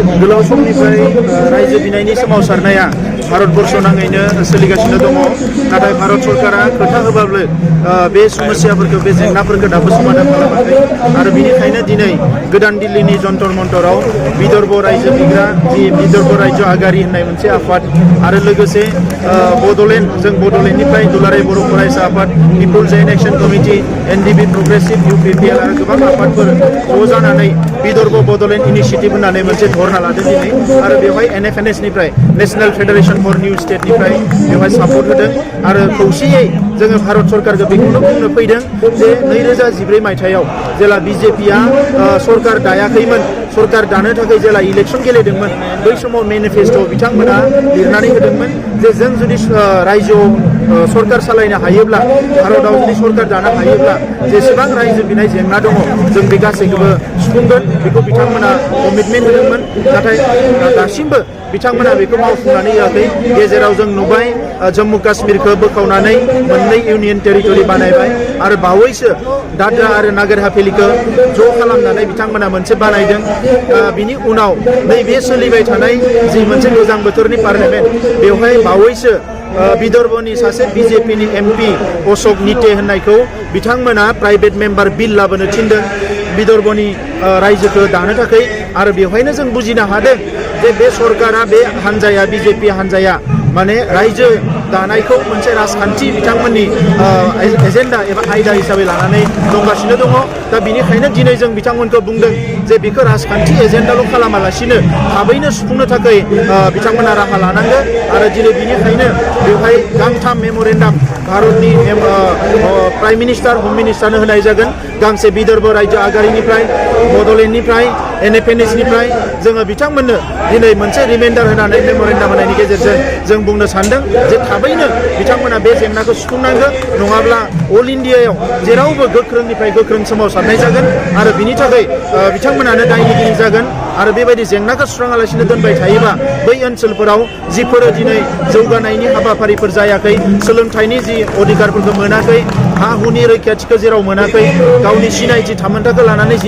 गोलाव समनिफ्राय रायजो बिनायनि सोमावसारनाया भारतबर्ष नाङैनो सोलिगासिनो दङ नाथाय भारत सरकारा खोथा होबाबो बे समस्याफोरखौ बे जेंनाफोरखौ दाबो समाधान खालामाखै आरो बेनिखायनो दिनै गोदान दिल्लीनि जन्तर मन्तराव विदर्भ रायजो बिग्रा जि विदर्भ रायजो आगारि होननाय मोनसे आफाद आरो लोगोसे बड'लेण्ड जों बड'लेण्डनिफ्राय दुलाराय बर' फरायसा आफाद people's and action committee NDB progressive UPPL आरो गोबां आफादफोर ज' जानानै विदर्भ बड'लेण्ड इनिशिएटिभ होननानै मोनसे धरना लादों दिनै आरो बेवहाय एनएफएनएसनिफ्राय नेशनेल फेडारेशन फर निउ स्टेटनिफ्राय बेवहाय सापर्ट होदों आरो खौसेयै जोङो भारत सरकारखौ बेखौनो बुंनो फैदों जे 2014 मायथाइयाव जेला बिजेपिया सरकार दायाखैमोन सरकार दानो थाखाय जेला इलेक्शन गेलेदोंमोन बै समाव मेनिफेस्ट'आव बिथांमोना लिरनानै होदोंमोन जे जों जुदि रायजोआव सरकार सालायनो हायोब्ला भारतआव जुदि सरकार दानो हायोब्ला जेसेबां रायजो बिनाय जेंना दङ जों बे गासैखौबो सुफुंगोन बेखौ बिथांमोना कमिटमेन्ट होदोंमोन नाथाय दासिमबो बिथांमोना बेखौ मावफुंनानै होआखै गेजेराव जों नुबाय जम्मु काश्मीरखौ बोखावनानै मोननै इउनियन टेरिटरि बानायबाय आरो बावैसो दाद्रा आरो नागर हावेलीखौ ज' खालामनानै बिथांमोना मोनसे बानायदों बिनि उनाव नैबे सोलिबाय थानाय जि मोनसे गोजां बोथोरनि पार्लियामेन्ट बेवहाय बावैसो विदर्भनि सासे बिजेपिनि एमपि अशोक निटे होननायखौ बिथांमोना प्राइभेट मेम्बार बिल लाबोनो थिनदों विदर्भनि रायजोखौ दानो थाखाय आरो बेवहायनो जों बुजिनो हादों जे बे सरकारा बे हान्जाया बिजेपि हान्जाया माने रायजो दानायखौ मोनसे राजखान्थि बिथांमोननि एजेन्डा एबा आयदा हिसाबै लानानै दंगासिनो दङ दा बिनिखायनो दिनै जों बिथांमोनखौ बुंदों जे बेखौ राजखान्थि एजेन्डाल' खालामालासिनो थाबैनो सुफुंनो थाखाय बिथांमोना राहा लानांगोन आरो दिनै बिनिखायनो बेवहाय गांथाम मेम'रेन्डाम भारतनि प्राइम मिनिस्टार हम मिनिस्टारनो होनाय जागोन गांसे विदर्भ रायजो आगारिनिफ्राय बड'लेण्डनिफ्राय एनएफएनएसनिफ्राय जोङो बिथांमोननो दिनै मोनसे रिमाइन्डार होनानै मेम'रेन्डाम होनायनि गेजेरजों जों बुंनो सानदों जे थाबैनो बिथांमोना बे जेंनाखौ सुफुंनांगोन नङाब्ला अल इन्डियायाव जेरावबो गोख्रोंनिफ्राय गोख्रों सोमावसारनाय जागोन आरो बिनि थाखाय बिथांमोनानो दायनिगिरि जागोन आरो बेबायदि जेंनाखौ सुस्राङालासिनो दोनबाय थायोबा बै ओनसोलफोराव जिफोरो दिनै जौगानायनि हाबाफारिफोर जायाखै सोलोंथाइनि जि अधिकारफोरखौ मोनाखै हा हुनि रैखाथिखौ जेराव मोनाखै गावनि सिनायथि थामोन्थाखौ लानानै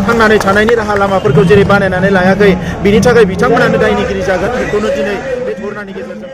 थांनानै थानायनि राहा लामाफोरखौ जेरै बानायनानै लायाखै बिनि थाखाय बिथांमोनानो दायनिगिरि जागोन बेखौनो दिनै बे धरनानि गेजेरजों